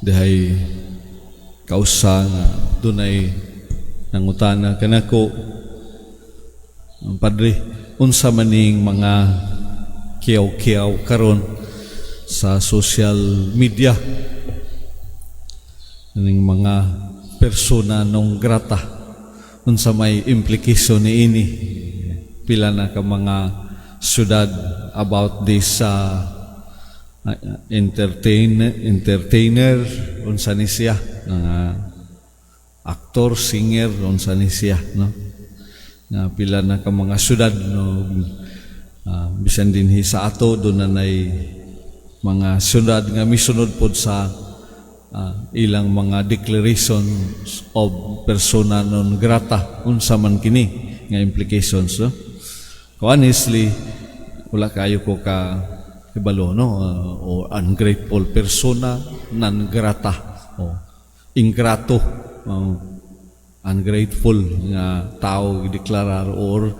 Dihay kausa nga dunay nangutana kanako, "Ang Padre, unsa maning mga kiyaw-kiyaw karon sa social media, ning mga persona non grata, unsa may implication niini? Pila na ka mga syudad about this entertainer, unsa ni siya, nga actor, singer, unsa ni siya, no?" Nga pila na ka mga syudad, no, bisan dinhi sa ato duna nay mga syudad nga misunod pod sa ilang mga declarations of persona non grata. Unsa man kini nga implications, no? Ko honestly, wala kayo ko ka hibalo, no, o ungrateful, persona non grata o ingrato, ungrateful nga tao gideklarar or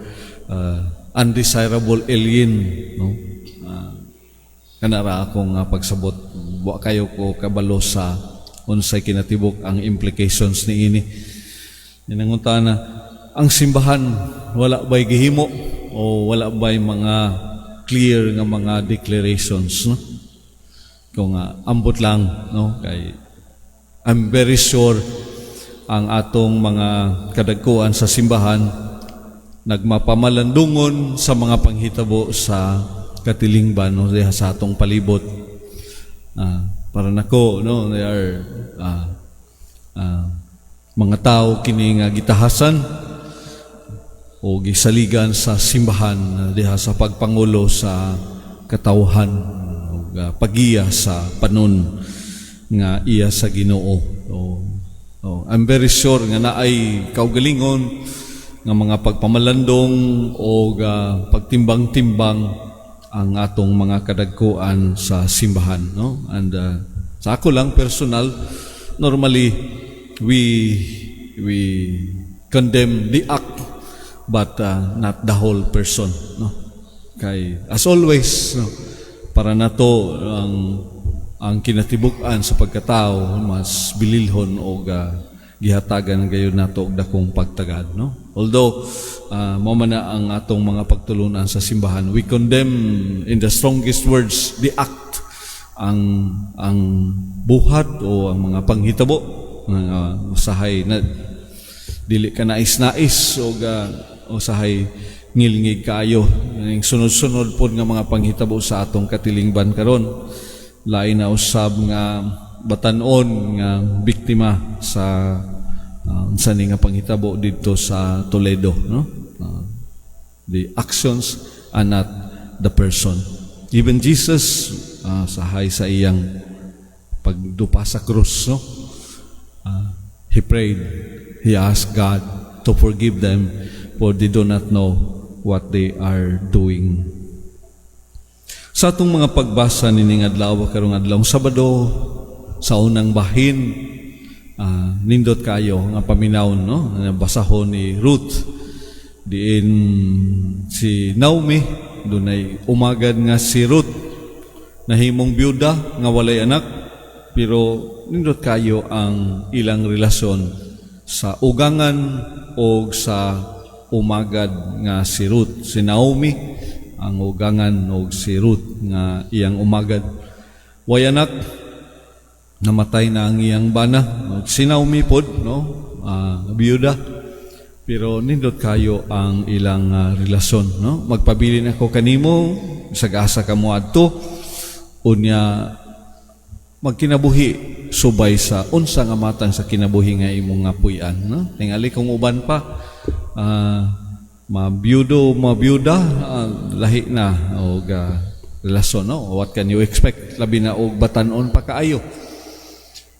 undesirable alien, no? Kana ra akong pagsabot. Wa kayo ko kabalo sa unsay kinatibuk ang implications niini. Nangutana, ang simbahan wala ba'y gihimo o wala ba'y mga clear nga mga declarations, no? Kung ambot lang, no, kay I'm very sure ang atong mga kadagkuan sa simbahan nagmapamalandungon sa mga panghitabo sa katilingban, no, diha sa atong palibot. Para nako, no, they are mga tao kini nga gitahasan o gisaligan sa simbahan diha sa pagpangulo sa katawhan ug pagiya sa panon nga iya sa Ginoo. Oh, I'm very sure nga naay kaugalingon nga mga pagpamalandong o pagtimbang-timbang ang atong mga kadagkuan sa simbahan, no? And sa ako lang personal, normally we condemn the act but not the whole person, no? Kay as always, no, para nato ang kinatibuk-an sa pagkatao mas bililhon og gihatagan gayon nato og dakong pagtagad, no? Although mao man na ang atong mga pagtulunan sa simbahan, we condemn in the strongest words the act, ang buhat o ang mga panghitabo nga usahay na dili ka nais-nais o usahay ngilngig kaayo ning sunod-sunod pod nga mga panghitabo sa atong katilingban karon, lain na usab nga batan-on nga biktima sa unsa ni nga panghitabo didto sa Toledo, no? The actions are not the person. Even Jesus, sahay sa iyang pagdupa sa krus, no, he prayed, he asked God to forgive them, for they do not know what they are doing. Sa atong mga pagbasa nining adlaw karong adlaw Sabado, sa unang bahin, nindot kayo nga paminawon, no, basahon ni Ruth, diin si Naomi dunay umagad nga si Ruth, nahimong byuda nga walay anak, pero nindot kayo ang ilang relasyon sa ugangan o sa umagad nga si Ruth. Si Naomi ang ugangan og si Ruth nga iyang umagad. Way anak, namatay na ang iyang bana. Si Naomi pod, no, biyuda. Pero nindot kayo ang ilang relasyon, no? "Magpabilin ako kanimo sa asa ka moadto. Unya magkinabuhi subay sa unsa nga matang sa kinabuhi nga imong nga puy-an," no? Tingali kung uban pa mabiyudo, mabiyuda, lahi na og relasyon, no? What can you expect, labi na og batan-on pa kaayo?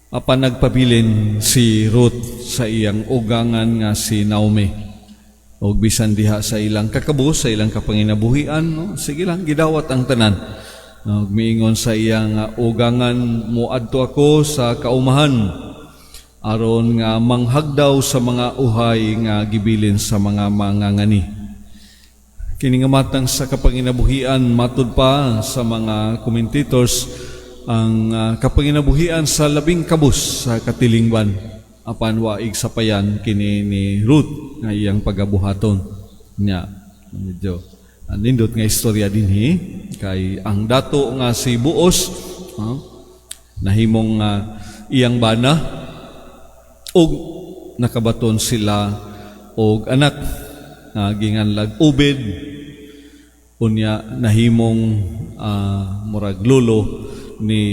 Apan nagpabilin si Ruth sa iyang ugangan nga si Naomi. Og bisan diha sa ilang kakabus, sa ilang kapanginabuhian, no? Sige lang, gidawat ang tanan. No, miingon sa iyang ugangan, "Muadto ako sa kaumahan aron nga manghagdaw sa mga uhay nga gibilin sa mga mangangani." Kini nga matang sa kapanginabuhian, matud pa sa mga commentators, Ang kapanginabuhian sa labing kabus sa katilingban, apan waig sapayan kini ni Ruth nga iyang pagabuhaton nya. Medyo nindot nga istorya dinhi kay ang dato nga si Boaz nahimong iyang bana ug nakabaton sila og anak nga ginganlag Obed. Unya nahimong murag lolo ni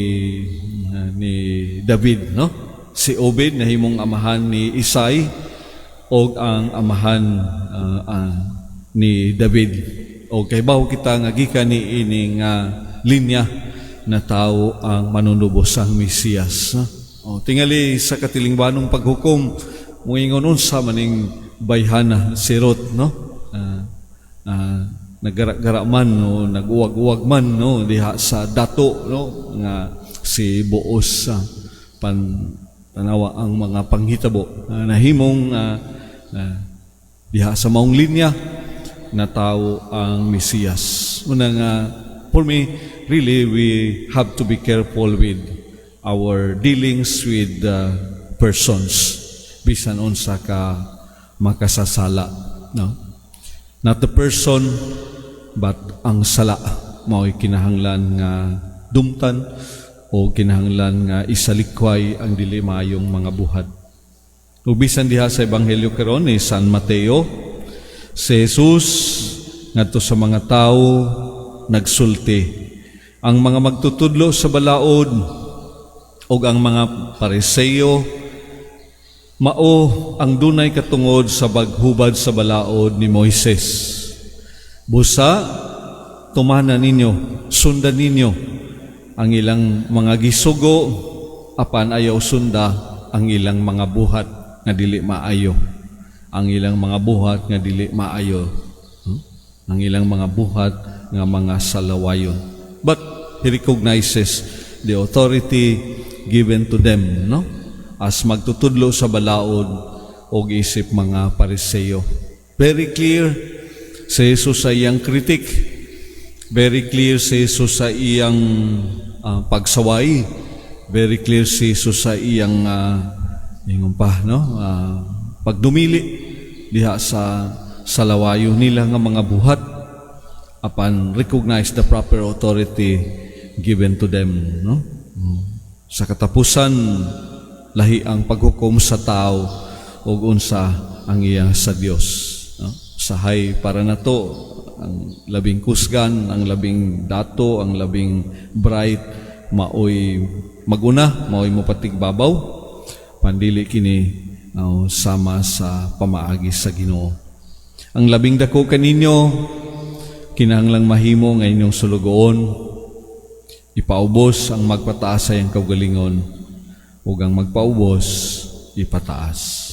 David, no? Si Obed nahimong amahan ni Isai og ang amahan ni David. Og kaybaw kita nga gikan ni ining linya na tao ang manunubos, ang Mesiyas, no? O, tingali sa katilingbanong paghukom, moingon, "Unsa maning bayhana si Ruth, no? Nagara-gara man, no, nag-uwag-uwag man, no, diha sa dato, no, nga si Boaz." Pan tanawa ang mga panghitabo, nahimong diha sa maong linya na tao ang Mesiyas. Una nga, for me, really, we have to be careful with our dealings with persons, bisan unsa ka makasasala, no? Not the person, but ang sala mao'y kinahanglan nga dumtan o kinahanglan nga isalikway ang dili maayong mga buhat. Ug bisan diha sa ebanghelyo karon ni San Mateo, si Jesus ngadto sa mga tawo nagsulti, "Ang mga magtutudlo sa balaod ug ang mga Pariseo mao ang dunay katungod sa paghubad sa balaod ni Moises. Busa tumana ninyo, sundan ninyo ang ilang mga gisugo, apan ayaw sunda ang ilang mga buhat nga dili maayo." Ang ilang mga buhat nga dili maayo. Ang ilang mga buhat nga mga salawayon. But he recognizes the authority given to them, no? As magtutudlo sa balaod og isip mga Pariseo. Very clear si Jesus sa iyang critic. Very clear si Jesus sa iyang pagsaway. Very clear si Jesus sa iyang ingon pa, no? Pagdumili diha sa salawayo nila nga mga buhat, apan recognize the proper authority given to them, no? Sa katapusan, lahi ang paghukom sa tao ug unsa ang iya sa Dios, no? Sahay para nato ang labing kusgan, ang labing dato, ang labing bright maoy maguna, maoy mopatigbabaw, pandili kini sama sa pamaagi sa Ginoo. Ang labing dako kaninyo kinahanglang mahimo nga inyong sulugoon. Ipaubos ang magpataas sa iyang kaugalingon ug ang magpaubos ipataas.